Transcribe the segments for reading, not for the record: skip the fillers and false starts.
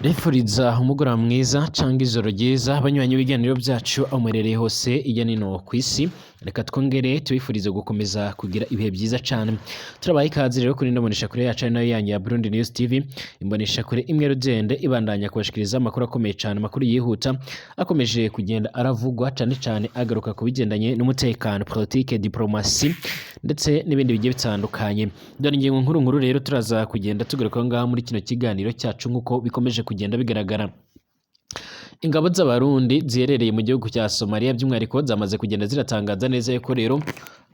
Ndifuriza umugoroba mwiza canga ijoro ryiza abanywanyi b'ibiganiro byacu aho muherereye hose hirya no hino kw'isi. Reka twongere tubifurize gukomeza kugira ibihe byiza cane. Turabaha ikaze rero kuri ino mboneshakure yacu ari nayo yanyu ya Burundi News TV, imboneshakure imwe rugende ibandanya kubashikiriza amakuru akomeye cane, amakuru yihuta akomeje kugenda aravugwa cane cane agaruka ku bigendanye n'umutekano, politike, diplomasi ndetse n'ibindi bigiye bitandukanye. Dore ingingo nkuru nkuru rero turaza kugenda tugaruka ngaha muri kino kiganiro cyacu nk'uko bikomeje kugenda bigaragara. Ingabo z'Abarundi ziherereye mu gihugu cya Somalia by'umwihariko zamaze kugenda ziratangaza neza yuko rero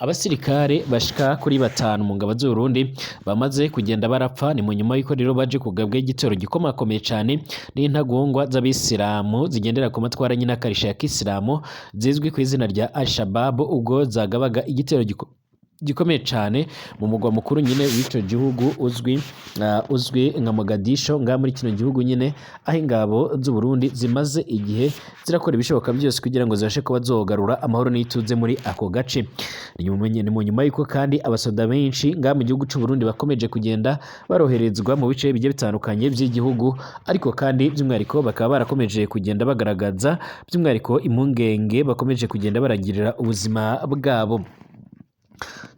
abasirikare bashika kuri batanu mu ngabo z'Uburundi bamaze kugenda barapfa. Ni mu nyuma y'uko rero baje kugabwa igitero gikomakomeye cane n'intagondwa z'abisilamu zigendera ku matwara nyine akarisha ya kisilamu zizwi ku izina rya Al-Shabaab, ubwo zagabaga igitero gikomeye cane mu mugwa mukuru nyine w'ico gihugu uzwi nka Mogadisho, ngaha muri kino gihugu nyine, aho ingabo z'u Burundi zimaze igihe zirakora ibishoboka byose kugira ngo zibashe kuba zogarura amahoro n'ituze muri ako gace. Ni mu nyuma y'uko kandi abasoda benshi ngaha mu gihugu c'u Burundi bakomeje kugenda baroherezwa mu bice bigiye bitandukanye by'igihugu, ariko kandi by'umwihariko bakaba barakomeje kugenda bagaragaza by'umwihariko impungenge bakomeje kugenda baragirira ubuzima bwabo.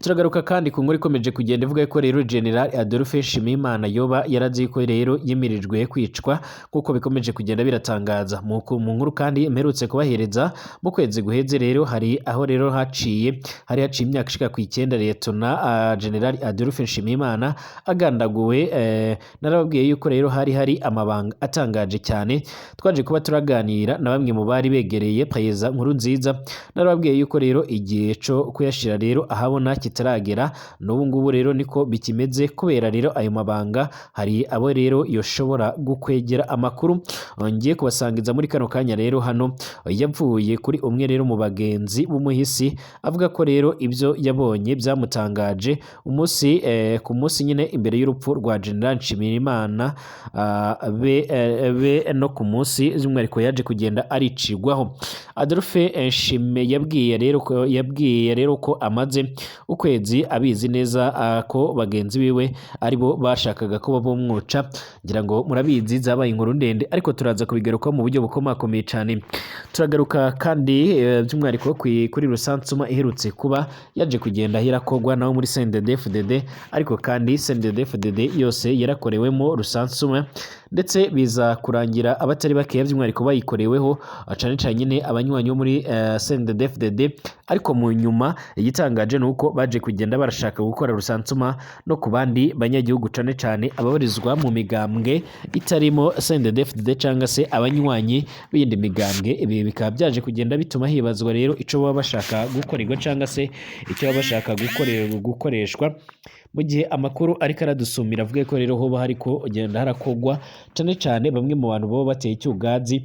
Turagaruka kandi ku nkuru ikomeje kugenda ivuga ko rero General Adolphe Nshimiyimana yoba yarazi ko rero yimirijwe kwicwa nk'uko bikomeje kugenda biratangaza. Mu nkuru kandi mperutse kubahereza mu kwezi guheze rero, hari aho rero haciye hari haciye imyaka ishika ku 9 Liyetona General Adolphe Nshimiyimana agandaguwe. Narababwiye yuko rero hari hari amabanga atangaje cyane. Twaje kuba turaganira na bamwe mu bari begereye Perezida Nkurunziza. Narababwiye yuko rero igihe co kuyashira rero ahabona kitaragera. N'ubu ngubu rero niko bikimeze, kubera rero ayo mabanga hari abo rero yoshobora gukwegera amakuru ngiye kubasangiza muri kano kanya. Rero hano yavuye kuri umwe rero mu bagenzi b'umuhisi, avuga ko rero ibyo yabonye byamutangaje umunsi ku munsi nyine imbere y'urupfu rwa General Nshimirimana, be no ku munsi by'umwihariko yaje kugenda aricigwaho. Adolphe Nshime yabwiye rero ko amaze ukwezi abizi neza ko bagenzi biwe aribo bashakaga ko bamwica. Ngira ngo murabizi, zabaye inkuru ndende, ariko turaza kubigarukaho mu buryo bukomakomeye cyane. Turagaruka kandi by'umwihariko kuri recensement iherutse kuba yaje kugenda hirakogwa naho muri CNDD-FDD, ariko kandi CNDD-FDD yose yarakorewemo recensement, ndetse biza kurangira abatari bakeya by'umwihariko bayikoreweho, cane cane nyine abanywanyi bo muri CNDD-FDD. Ariko mu nyuma igitangaje ni uko baje kugenda barashaka gukora recensement no ku bandi banyagihugu, cane cane ababarizwa mu migambwe itarimo CNDD-FDD cyangwa se abanywanyi b'iyindi migambwe. Ibi bikaba byaje kugenda bituma hibazwa rero ico baba bashaka gukorerwa cyangwa se icyo baba bashaka gukoreshwa, mu gihe amakuru ariko aradusumira avuga ko rero hoba hariko kugenda harakogwa cane cane bamwe mu bantu baba bateye icyugazi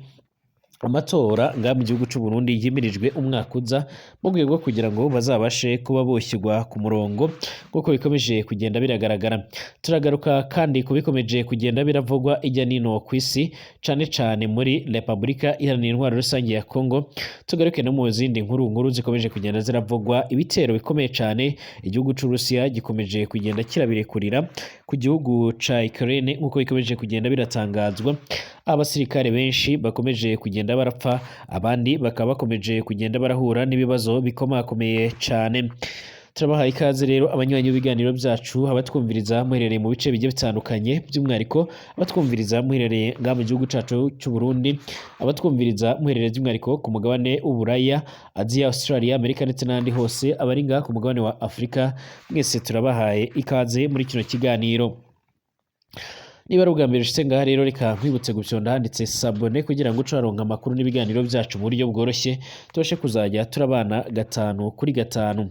amatora ngaha mu gihugu c'u Burundi yimirijwe umwaka uza, mu rwego rwo kugira ngo bazabashe kuba boshyirwa ku murongo nk'uko bikomeje kugenda biragaragara. Turagaruka kandi ku bikomeje kugenda biravugwa ijya nino ku isi, cane cane muri Repubulika Iharanira Intwaro Rusange ya Congo. Tugaruke no mu zindi nkuru nkuru zikomeje kugenda ziravugwa, ibitero bikomeye cane igihugu c'Uburusiya gikomeje kugenda kirabirekurira ku gihugu ca Ukraine nk'uko bikomeje kugenda biratangazwa. Abasirikare benshi bakomeje kugenda barapfa, abandi bakaba bakomeje kugenda barahura n'ibibazo bikomakomeye cane. Turabahaye ikaze rero abanywanyi b'ibiganiro byacu, abatwumviriza muherereye mu bice bigiye bitandukanye, by'umwihariko abatwumviriza muherereye ngaha mu gihugu cacu cy'u Burundi, abatwumviriza muherereye by'umwihariko ku mugabane w'Uburaya, Aziya, Australia, Amerika ndetse n'ahandi hose, abari ngaha ku mugabane wa Afurika, mwese turabahaye ikaze muri kino kiganiro. Niba ari ubwa mbere ushitse ngaha rero, reka nkwibutse gufyonda handitse s'abonner kugira ngo uce waronka amakuru n'ibiganiro byacu mu buryo bworoshye, tubashe kuzajya turabana gatanu kuri gatanu.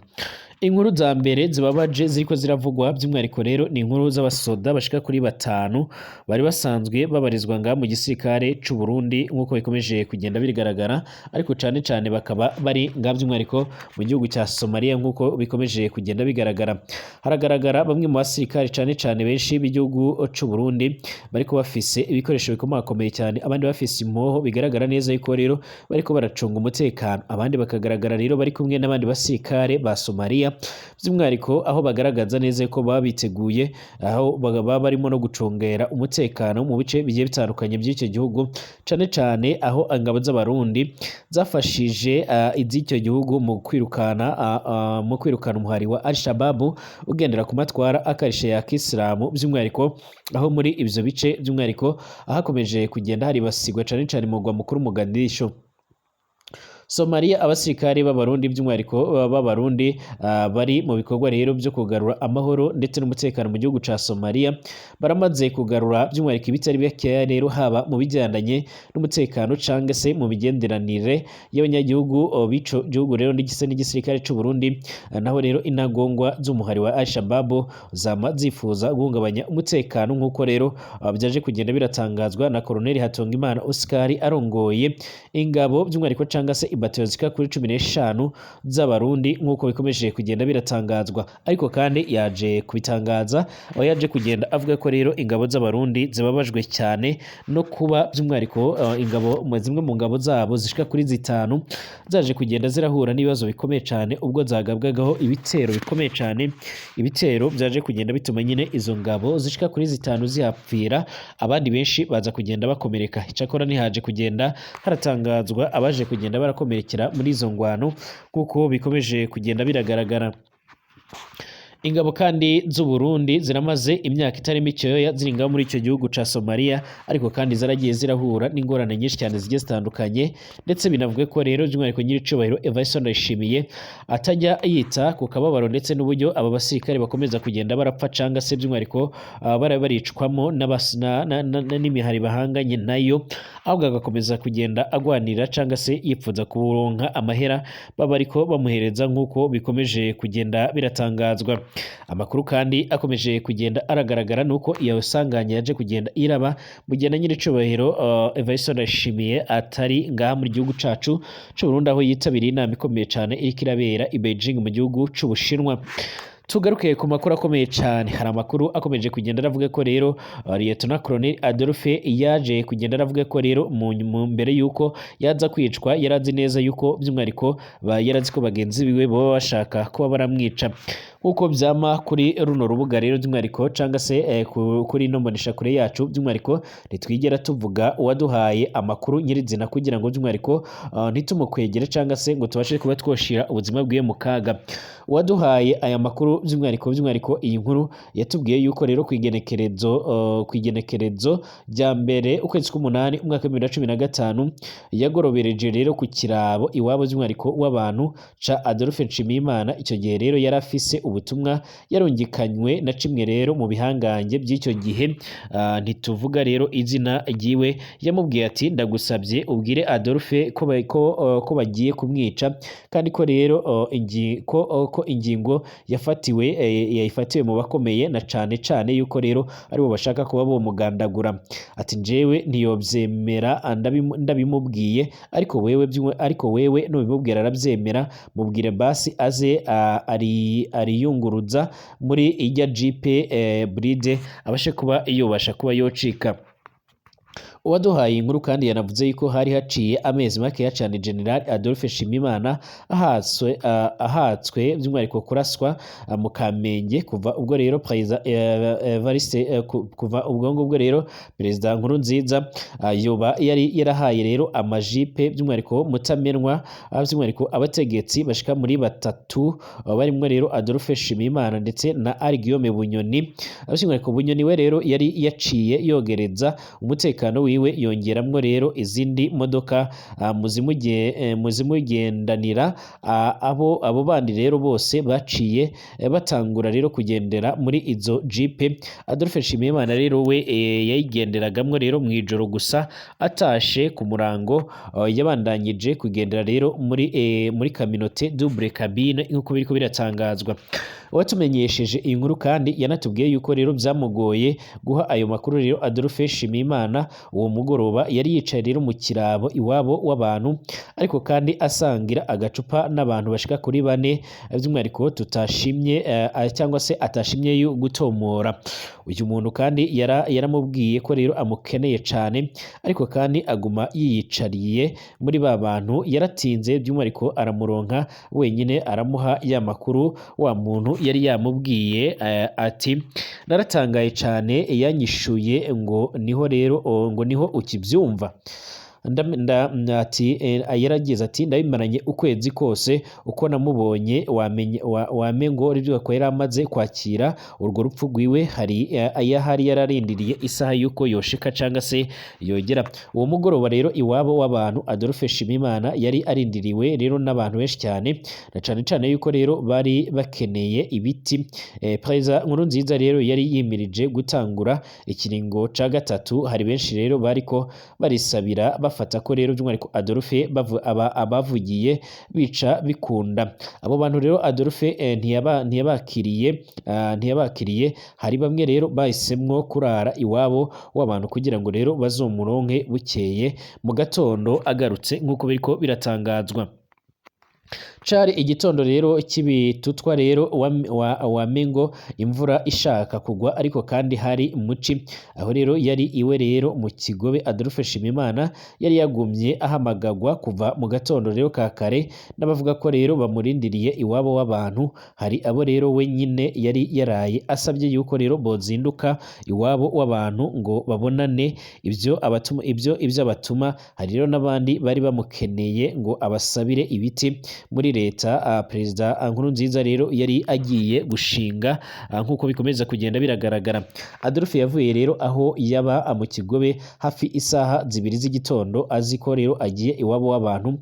Inkuru za mbere zibabaje ziriko ziravugwa by'umwihariko rero ni inkuru z'abasoda bashika kuri batanu bari basanzwe babarizwa ngaha mu gisirikare c'u Burundi nk'uko bikomeje kugenda bigaragara, ariko cane cane bakaba bari ngaha by'umwihariko mu gihugu cya Somalia nk'uko bikomeje kugenda bigaragara. Haragaragara bamwe mu basirikare cane cane benshi b'igihugu c'u Burundi bariko bafise ibikoresho bikomakomeye cyane, abandi bafise impoho, bigaragara neza yuko rero bariko baracunga umutekano, abandi bakagaragara rero bari kumwe n'abandi basirikare ba Somalia. By'umwihariko aho bagaragaza neza ko baba biteguye, aho baba barimo no gucungera umutekano mu bice bigiye bitandukanye by'icyo gihugu, cane cane aho ingabo z'Abarundi zafashije iz'icyo gihugu mu kwirukana umuhari wa Al-Shabaab ugendera ku matwara akarishe ya Kisilamu. By'umwihariko aho muri ivyo bice, by'umwihariko ahakomeje kugenda haribasigwa cane cane mu mugwa mukuru Mogadishu. Somalia, abasirikare b'Abarundi, by'umwihariko b'Abarundi bari mu bikorwa rero byo kugarura amahoro ndetse n'umutekano mu gihugu ca Somalia, baramaze kugarura by'umwihariko ibitari bikeya rero, haba mu bijyandanye n'umutekano canke se mu migenderanire y'abanyagihugu b'ico gihugu rero n'igise n'igisirikare c'u Burundi. Naho rero intagongwa z'umuhari wa Al-Shabaab zama zifuza guhungabanya umutekano, nk'uko rero byaje kugenda biratangazwa na Colonel Hatongimana Oscar arongoye ingabo by'umwihariko canga se ibatayo zika kuri 15 z'Abarundi, nk'uko bikomeje kugenda biratangazwa. Ariko kandi yaje kubitangaza aho yaje kugenda avuga ko rero ingabo z'Abarundi zibabajwe cyane no kuba by'umwihariko ingabo zimwe mu ngabo zabo zishika kuri 5 zaje kugenda zirahura n'ibibazo bikomeye cyane ubwo zagabwagaho ibitero bikomeye cyane, ibitero byaje kugenda bituma nyine izo ngabo zishika kuri 5 zihapfira, abandi benshi baza kugenda bakomereka. Icyakora ntihaje kugenda haratangazwa abaje kugenda barakomerekera muri izo ngwano, kuko bikomeje kugenda biragaragara. Ingabo kandi z'u Burundi ziramaze imyaka itari mikeya ziri ngaho muri icyo gihugu ca Somalia, ariko kandi zaragiye zirahura n'ingorane nyinshi cyane zigiye zitandukanye, ndetse binavuga ko rero by'umwihariko nyiricubahiro Evariste Ndayishimiye atajya yita ku kababaro ndetse n'uburyo aba basirikare bakomeza kugenda barapfa canga se by'umwihariko baricwamo n'imihari bahanganye nayo, ahubwo agakomeza kugenda agwanira canga se yipfuza kuronka amahera baba ariko bamuhereza, nk'uko bikomeje kugenda biratangazwa. Amakuru kandi akomeje kugenda aragaragara nuko iyo sanganya yaje kugenda iraba mu gihe na nyiricubahiro Evariste Ndayishimiye atari ngaha mu gihugu cacu c'u Burundi, aho yitabiriye inama ikomeye cane iriko irabera i Beijing mu gihugu c'Ubushinwa. Tugaruke ku makuru akomeye cyane. Hari amakuru akomeje kugenda aravuga ko rero Lieutenant Colonel Adolphe yaje kugenda aravuga ko rero mu mbere yuko yaza kwicwa yarazi neza yuko by'umwihariko yarazi ko bagenzi biwe baba bashaka kuba baramwica, nk'uko byama kuri runo rubuga rero by'umwihariko cyangwa se kuri ino mboneshakure yacu. By'umwihariko ntitwigera tuvuga uwaduhaye amakuru nyirizina, kugira ngo by'umwihariko ntitumukwegere cyangwa se ngo tubashe kuba twoshira ubuzima bwiwe mu kaga. Uwaduhaye aya makuru by'umwihariko iyi nkuru yatubwiye yuko rero ku igenekerezo rya 1 ukwezi k'umunani umwaka wa 2015 yagorobereje rero ku kirabo iwabo by'umwihariko w'abantu ca Adolphe Nshimiyimana. Icyo gihe rero yari afise ubutumwa yarungikanywe na cimwe rero mu bihangange by'icyo gihe, ntituvuga rero izina ryiwe. Yamubwiye ati: "Ndagusabye ubwire Adolphe ko bagiye kumwica, kandi ko rero ko ingingo yafatiwe yayifatiwe mu bakomeye, na cane cane yuko rero aribo bashaka kuba bomugandagura." Ati: "Njewe ntiyobyemera ndabimubwiye, ariko wewe nubimubwira arabyemera. Mubwire basi aze ari ariyunguruza muri ijya jipe bride, abashe kuba yobasha kuba yocika." Uwaduhaye inkuru kandi yanavuze yuko hari haciye amezi makeya cyane General Adolphe Nshimiyimana ahatswe by'umwihariko kuraswa mu Kamenge. Kuva ubwo rero Perezida Evariste kuva ubwo ngubwo rero Perezida Nkurunziza yoba yari yarahaye rero amajipe by'umwihariko mutamenwa, by'umwihariko abategetsi bashika muri batatu, barimwo rero Adolphe Nshimiyimana ndetse na Ari Guillaume Bunyoni. By'umwihariko Bunyoni we rero yari yaciye yogereza umutekano wiwe, yongeramwo rero izindi modoka muzimugendanira. Abo bandi rero bose baciye batangura rero kugendera muri izo jipe. Adolphe Nshimiyimana rero we yayigenderagamwo rero mu ijoro gusa, atashe ku murango yabandanyije kugendera rero muri communauté double cabine, nk'uko biriko biratangazwa. Uwatumenyesheje iyi nkuru kandi yanatubwiye yuko rero byamugoye guha ayo makuru rero Adolphe Nshimiyimana. Uwo Uwo mugoroba yari yicaye rero mu kirabo iwabo w'abantu, ariko kandi asangira agacupa n'abantu bashika kuri bane, by'umwihariko tutashimye cyangwa se atashimye gutomora. Uyu muntu kandi yaramubwiye ko rero amukeneye cane, ariko kandi aguma yiyicariye muri ba bantu. Yaratinze by'umwihariko aramuronka wenyine, aramuha ya makuru wa muntu yari yamubwiye, ati naratangaye cane, yanyishuye ngo niho rero ngo niho ukibyumva. Ati yaragize ati ndabimaranye ukwezi kose, uko namubonye wamenye wame ngo ibyo ko yari amaze kwakira urwo rupfu rwiwe, hari ayahari yararindiriye isaha yuko yoshika cyangwa se yogera. Uwo mugoroba rero iwabo w'abantu Adolphe Nshimiyimana yari arindiriwe rero n'abantu benshi cyane, na cane cane yuko rero bari bakeneye ibiti. Perezida Nkurunziza rero yari yimirije gutangura ikiringo ca gatatu. Hari benshi rero bariko barisabira bafata ko rero by'umwihariko Adolphe abavugiye bica bikunda. Abo bantu rero Adolphe ntiyabakiriye. Hari bamwe rero bahisemwo kurara iwabo w'abantu kugira ngo rero bazomuronke bukeye mu gatondo agarutse, nk'uko biriko biratangazwa. Cari igitondo rero cy'ibitutwa rero wa Mengo, imvura ishaka kugwa, ariko kandi hari muci. Aho rero yari iwe rero mu Kigobe, Adolphe Nshimiyimana yari yagumye ahamagagwa kuva mu gatondo rero ka kare n'abavuga ko rero bamurindiriye iwabo w'abantu. Hari abo rero we nyine yari yaraye asabye yuko rero bozinduka iwabo w'abantu ngo babonane ibyo abatuma, ibyo abatuma. Hari rero n'abandi bari bamukeneye ngo abasabire ibiti muri leta Perezida Nkurunziza rero yari agiye gushinga, nk'uko bikomeza kugenda biragaragara. Adolphe yavuye rero aho yaba mu Kigobe hafi isaha 2 z'igitondo, azi ko rero agiye iwabo w'abantu,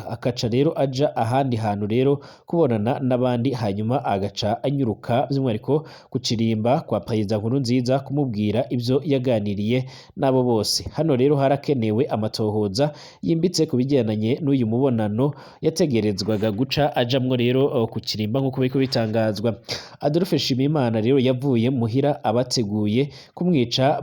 akaca rero aja ahandi hantu rero kubonana n'abandi, hanyuma agaca anyuruka by'umwihariko ku kirimba kwa Perezida Nkurunziza kumubwira ibyo yaganiriye n'abo bose. Hano rero harakenewe amatohoza yimbitse ku bigendanye n'uyu mubonano yategerezwaga guca ajamwo rero ku kirimba, nk'uko biriko bitangazwa. Adolphe Nshimiyimana rero yavuye muhira abateguye kumwica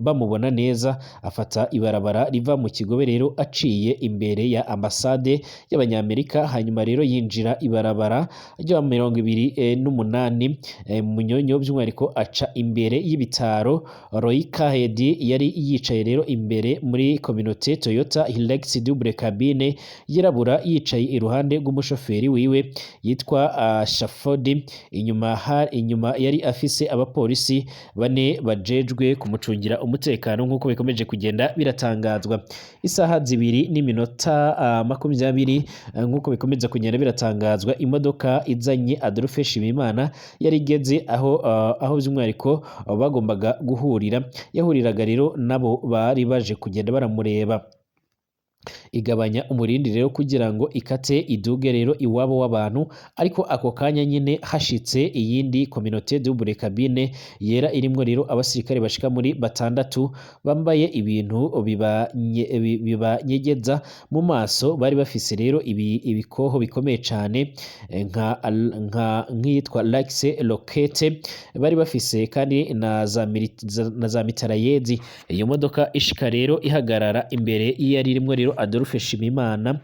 bamubona neza, afata ibarabara riva mu Kigobe rero aciye imbere ya ambasade y'Abanyamerika, hanyuma rero yinjira ibarabara rya 28 Munyonyo, by'umwihariko aca imbere y'ibitaro Roy Kahedi. Yari yicaye rero imbere muri communauté Toyota Hilux double cabine yirabura, yicaye iruhande rw'umushoferi wiwe yitwa Shafodi. Inyuma yari afise abapolisi bane bajejwe kumucungira umutekano, nk'uko bikomeje kugenda biratangazwa. Isaha 2:20, nk'uko bikomeza kugenda biratangazwa, imodoka izanye Adolphe Nshimiyimana yari igeze aho by'umwihariko bagombaga guhurira. Yahuriraga rero nabo bari baje kugenda baramureba, igabanya umurindi rero kugira ngo ikate iduge rero iwabo w'abantu. Ariko ako kanya nyine hashitse iyindi communauté double cabine yera irimwo rero abasirikare bashika muri 6 bambaye ibintu bibanyegeza mu maso. Bari bafise rero ibikoho bikomeye cane, nk'iyitwa Laxe Roquette, bari bafise kandi na za mitarayezi. Iyo modoka ishika rero ihagarara imbere yari irimwo rero Adolphe Nshimiyimana,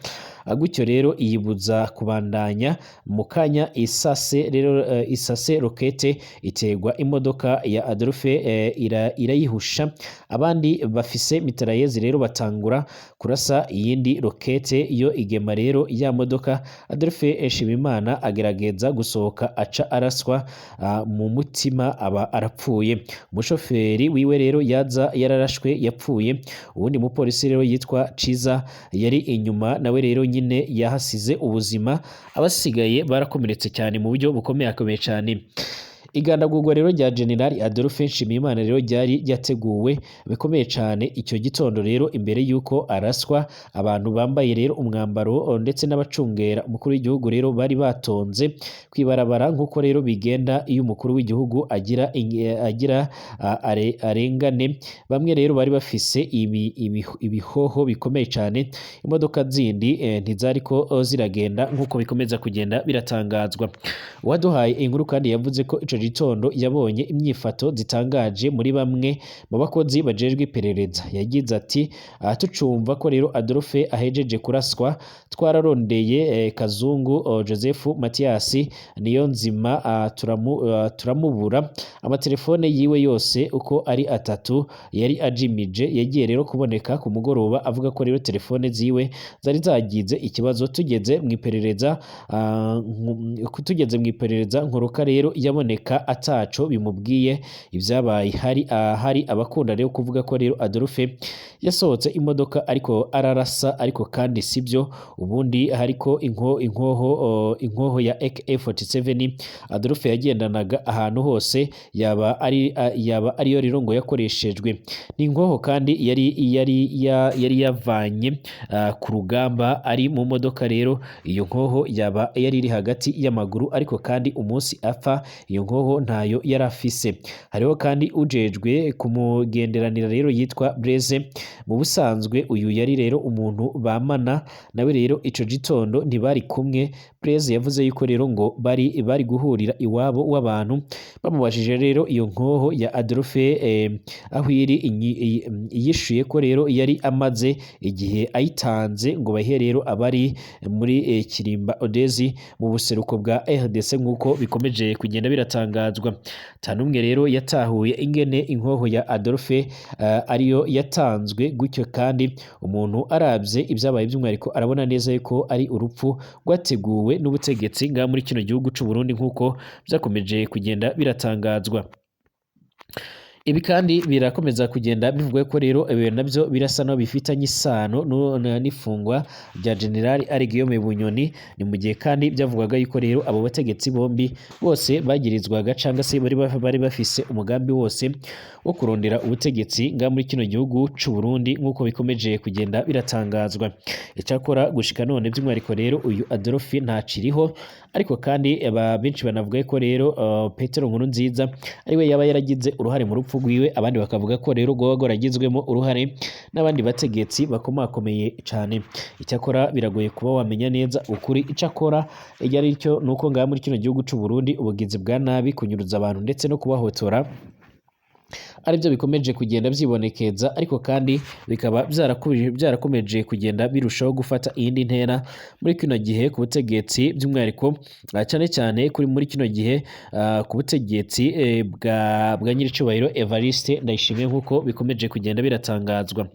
gutyo rero iyibuza kubandanya. Mu kanya isase rero isase rokete itegwa imodoka ya Adolphe, irayihusha. Abandi bafise mitarayezi rero batangura kurasa iyindi rokete, iyo igema rero ya modoka. Adolphe Nshimiyimana agerageza gusohoka, aca araswa mu mutima, aba arapfuye. Umushoferi wiwe rero yaza yararashwe yapfuye. Uwundi mupolisi rero yitwa Ciza yari inyuma, nawe rero nyine yahasize ubuzima. Abasigaye barakomeretse cyane mu buryo bukomeye cyane. Igandagurwa rero rya General Adolphe Nshimiyimana rero ryari ryateguwe bikomeye cyane. Icyo gitondo rero imbere yuko araswa, abantu bambaye rero umwambaro ndetse n'abacungera umukuru w'igihugu rero bari batonze kwibarabara, nk'uko rero bigenda iyo umukuru w'igihugu agira arengane. Bamwe rero bari bafise ibihoho bikomeye cyane. Imodoka zindi ntizariko ziragenda, nk'uko bikomeza kugenda biratangazwa. Uwaduhaye inkuru kandi yavuze ko ico gitondo yabonye imyifato zitangaje muri bamwe mu bakozi bajejwe iperereza. Yagize ati tucumva ko rero Adolphe ahejeje kuraswa, twararondeye Kazungu Joseph Mathias Niyonzima, turamubura. Amatelefone yiwe yose uko ari atatu yari ajimije. Yagiye rero kuboneka ku mugoroba avuga ko rero telefone ziwe zari zagize ikibazo. Tugeze mu iperereza Nkuruka rero yaboneka ataco bimubwiye ibyabaye. Hari abakunda rero kuvuga ko rero Adolphe yasohotse imodoka ariko ararasa, ariko kandi sibyo. Ubundi hariko inkoho ya AK47 Adolphe yagendanaga ahantu hose, yaba ariyo rero ngo yakoreshejwe. Ni inkoho kandi yari yavanye ku rugamba ari mu modoka. Rero iyo nkoho yaba yari iri hagati y'amaguru, ariko kandi umunsi apfa iyo nkoho ntayo yari afise. Hariho kandi ujejwe kumugenderanira rero yitwa Blaise. Mu busanzwe uyu yari rero umuntu bamana nawe, rero ico gitondo ntibari kumwe. Blaise yavuze yuko rero ngo bari guhurira iwabo w'abantu. Bamubajije rero iyo nkoho ya Adolphe aho iri, yishuye ko rero yari amaze igihe ayitanze ngo bahe rero abari muri Kirimba Odezi mu buseruko bwa RDC, nk'uko bikomeje kugenda biratangazwa. Tanumwe rero yatahuye ingene inkoho ya Adolphe ariyo yatanzwe gutyo, kandi umuntu arabye ibyabaye by'umwihariko arabona neza yuko ari urupfu rwateguwe n'ubutegetsi ngaha muri kino gihugu c'u Burundi, nk'uko byakomeje kugenda biratangazwa. Ibi kandi birakomeza kugenda bivugwa ko rero ibi nabyo birasa naho bifitanye isano n'ifungwa rya General Guillaume Bunyoni. Ni mu gihe kandi byavugwaga yuko rero abo bategetsi bombi bose bagirizwaga cyangwa se bari bafise umugambi wose wo kurondera ubutegetsi ngaha muri kino gihugu c'u Burundi, nk'uko bikomeje kugenda biratangazwa. Icyakora gushika none by'umwihariko rero uyu Adolphe ntaciriho, ariko kandi benshi banavuga ko rero Petero Nkurunziza ariwe yaba yaragize uruhare mu rupfu rwiwe, abandi bakavuga ko rero rwoba rwaragizwemo uruhare n'abandi bategetsi bakomakomeye cyane. Icyakora biragoye kuba wamenya neza ukuri. Icyakora icyo ari cyo ni uko ngaha muri kino gihugu c'u Burundi ubugizi bwa nabi, kunyuruza abantu ndetse no kubahotora aribyo bikomeje kugenda byibonekeza, ariko kandi bikaba byarakomeje kugenda birushaho gufata iyindi ntera muri kino gihe ku butegetsi, by'umwihariko cyane cyane kuri muri kino gihe ku butegetsi bwa nyir'icyubahiro Evariste Ndayishimiye, nk'uko bikomeje kugenda biratangazwa.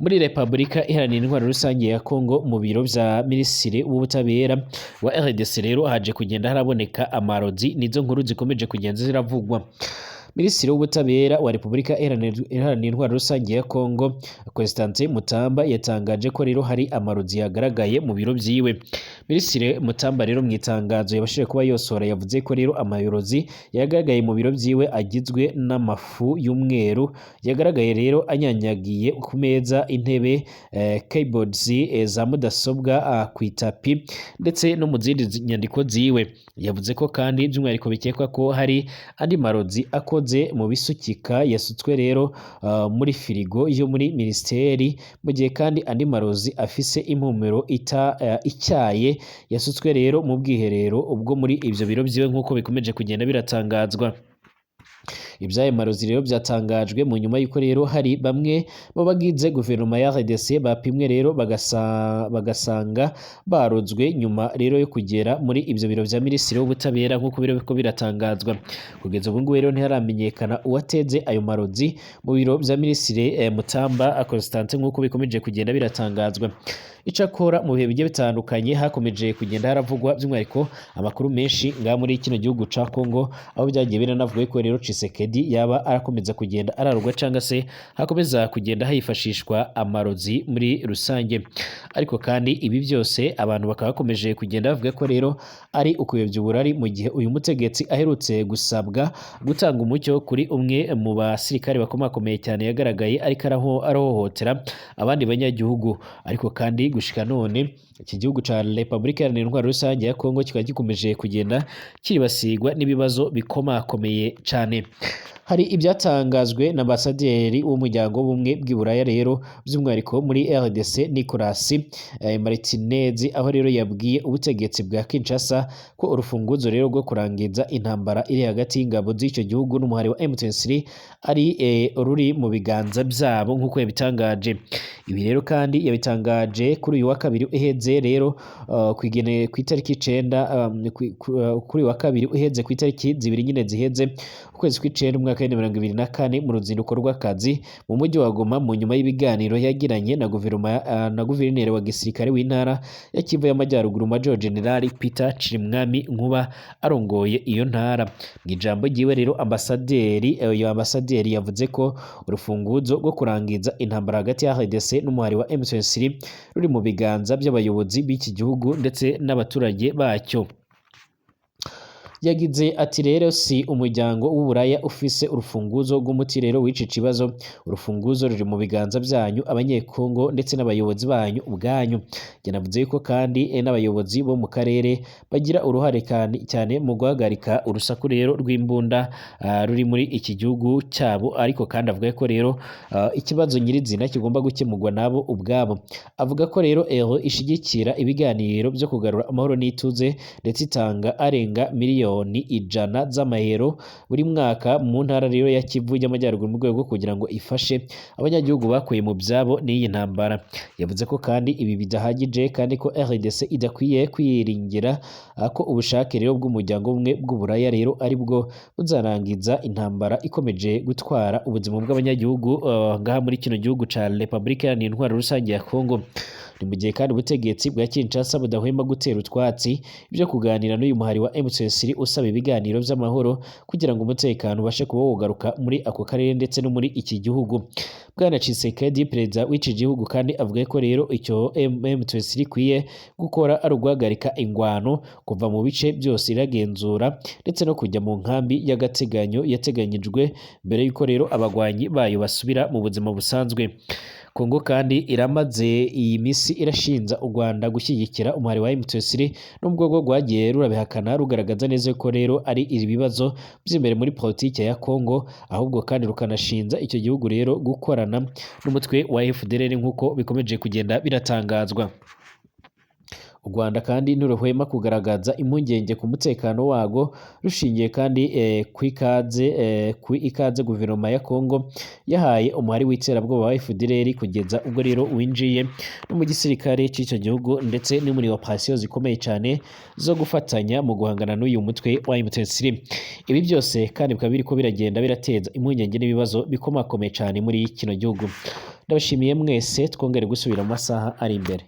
Muri Repubulika Iharanira Intwaro Rusange ya Kongo, mu biro vya Minisitiri w'Ubutabera wa RDC rero haje kugenda haraboneka amarozi. Nizo nkuru zikomeje kugenda ziravugwa. Minisitiri w'Ubutabera wa Repubulika Iharanira Intwaro Rusange ya Kongo, Constantin Mutamba, yatangaje ko rero hari amarozi yagaragaye mu biro vyiwe. Minisitiri Mutamba rero mu itangazo yabashije kuba yosohora yavuze ko rero amarozi yagaragaye mu biro vyiwe agizwe n'amafu y'umweru yagaragaye rero anyanyagiye ku meza, intebe, keyboards za mudasobwa, ku itapi ndetse no mu zindi nyandiko ziwe. Yavuze ko kandi by'umwihariko bikekwa ko hari andi marozi akoze mu bisukika yasutswe rero muri firigo yo muri minisiteri, mu gihe kandi andi marozi afise impumuro icyaye yasutswe rero mu bwiherero ubwo muri ivyo biro vyiwe, nk'uko bikomeje kugenda biratangazwa. Ibyayo marozi rero byatangajwe mu nyuma y'uko rero hari bamwe mu bagize guverinoma ya RDC bapimwe rero bagasanga barozwe nyuma rero yo kugera muri ibyo biro vya Minisitiri w'Ubutabera, nk'uko biriko biratangazwa. Kugeza ubu ngubu rero ntiharamenyekana uwateze ayo marozi mu biro vya Minisitiri Mutamba Constantin, nk'uko bikomeje kugenda biratangazwa. Icakora mu bihe bigiye bitandukanye hakomeje kugenda haravugwa by'umwihariko amakuru menshi ngaha muri kino gihugu ca Kongo, aho byagiye biranavugwa ko rero Tshisekedi yaba arakomeza kugenda ararugwa cyangwa se hakomeza kugenda hifashishwa amarozi muri rusange. Ariko kandi ibi byose abantu bakaba bakomeje kugenda bavuga ko rero ari ukuyobya uburari, mu gihe uyu mutegetsi aherutse gusabwa gutanga umucyo kuri umwe mu basirikare bakomakomeye cyane yagaragaye ariko arahohotera abandi banyagihugu. Ariko kandi gushika none iki gihugu ca Repubulika Iharanira Intwaro Rusange ya Kongo kikaba gikomeje kugenda kiribasigwa n'ibibazo bikomakomeye cyane. Hari ibyatangajwe na ambasaderi w'umuryango w'ubumwe bw'i Buraya rero by'umwihariko muri RDC Nicolas Martinez, aho rero yabwiye ubutegetsi bwa Kinshasa ko urufunguzo rero rwo kurangiza intambara iri hagati y'ingabo z'icyo gihugu n'umuhari wa M23 ari ruri mu biganza byabo nk'uko yabitangaje. Ibi rero kandi yabitangaje kuri uyu wa kabiri uheze rero ku itariki 9, kuri uyu wa kabiri uheze ku itariki 2 nyine ziheze ukwezi kw'icenda umwaka wa 2024 mu ruzinduko rw'akazi mu mujyi wa Goma, mu nyuma y'ibiganiro yagiranye na guverinoma na guverineri wa gisirikare w'intara ya Kivu y'Amajyaruguru Major General Peter Chirimwami Nkuba arongoye iyo ntara. Mu ijambo ryiwe rero ambasaderi uyu ambasaderi yavuze ko urufunguzo rwo kurangiza intambara hagati ya RDC n'umuhari wa M23 ruri mu biganza by'abayobozi b'iki gihugu ndetse n'abaturage bacyo. Yagize ati rero si umuryango w'Uburaya ufise urufunguzo rw'umuti rero w'ici kibazo, urufunguzo ruri mu biganza byanyu abanyekongo ndetse n'abayobozi banyu ubwanyu. Yanavuze yuko kandi n'abayobozi bo mu karere bagira uruhare cyane mu guhagarika urusaku rero rw'imbunda ruri muri iki gihugu cyabo, ariko kandi avuga ko rero ikibazo nyirizina kigomba gukemurwa nabo ubwabo. Avuga ko rero ERO ishigikira ibiganiro byo kugarura amahoro n'ituze ndetse itanga arenga miliyoni 100 z'amayero buri mwaka mu ntara rero ya Kivu y'Amajyaruguru mu rwego rwo kugira ngo ifashe abanyagihugu bakuye mu byabo n'iyi ntambara. Yavuze ko kandi ibi bidahagije kandi ko RDC idakwiye kwiringira ko ubushake rero bw'umuryango umwe bw'Uburaya rero ari bwo buzarangiza intambara ikomeje gutwara ubuzima bw'abanyagihugu ngaha muri kino gihugu ca Republika Iharanira Intwaro Rusange ya Congo. Ni mu gihe kandi ubutegetsi bwa Kinshasa budahwema gutera utwatsi ibyo kuganira n'uyu muhari wa M23 usaba ibiganiro by'amahoro kugira ngo umutekano ubashe kuba wogaruka muri ako karere ndetse no muri iki gihugu. Bwana Tshisekedi perezida w'iki gihugu kandi avuga ko rero icyo M23 ikwiye gukora ari uguhagarika ingwano kuva mu bice byose iragenzura ndetse no kujya mu nkambi y'agateganyo yateganyijwe mbere y'uko rero abagwanyi bayo basubira mu buzima busanzwe. Kongo kandi iramaze iyi misi irashinza u Rwanda gushyigikira umuhari wa M23 nubwo rwo rwagiye rurabihakana rugaragaza neza ko rero ari ibibazo by'imbere muri politike ya Kongo, ahubwo kandi rukanashinza icyo gihugu rero gukorana n'umutwe wa FDLR nk'uko bikomeje kugenda biratangazwa. U Rwanda kandi ntiruhwema kugaragaza impungenge ku mutekano wago rushingiye kandi ku ikaze guverinoma ya Kongo yahaye umuhari w'iterabwoba wa FDLR kugeza ubwo rero winjiye no mu gisirikare cy'icyo gihugu ndetse no muri operasiyo zikomeye cyane zo gufatanya mu guhangana n'uyu mutwe wa M23. Ibi byose kandi bikaba biriko biragenda birateza impungenge n'ibibazo bikomakomeye cyane muri kino gihugu. Ndabashimiye mwese, twongere gusubira mu masaha ari imbere.